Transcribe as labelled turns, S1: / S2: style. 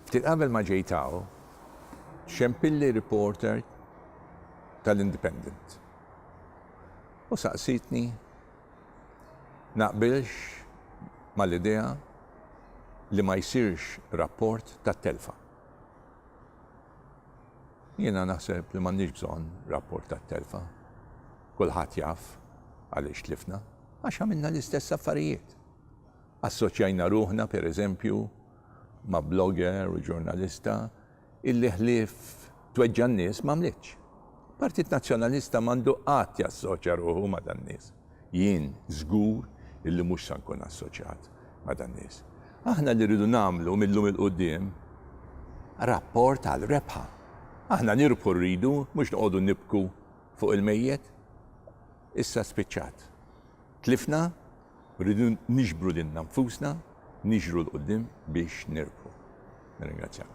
S1: Ftit qabel ma ġejt hawn, xempilli reporter tal-Independent u saqsitni naqbilx mal-idea li ma jsirx rapport tat-telfa. Jiena naħseb li m'għandniex bżonn rapport tat-telfa. Kulħadd jaf għaliex tlifna, għax għamilna l-istess affarijiet. Assoċjajna ruħna, per eżempju, ma' blogger u ġurnalista illi ħlief tweġġa' n-nies m'għamlitx. Partit Nazzjonalista m'għandu qatt jassoċja ruħu ma' dan-nies. Jien żgur illi mhux sa nkun assoċjat ma' dan-nies. Aħna li rridu nagħmlu mil-lum 'il quddiem rapport għal rebħa. Aħna nirbħu rridu, mhux noqogħdu nibku fuq il-mejjet. Issa spiċċat. Tlifna, rridu niġbru lilna nfusna, niġru 'l quddiem biex nirbħu. Nirringrazzjakom.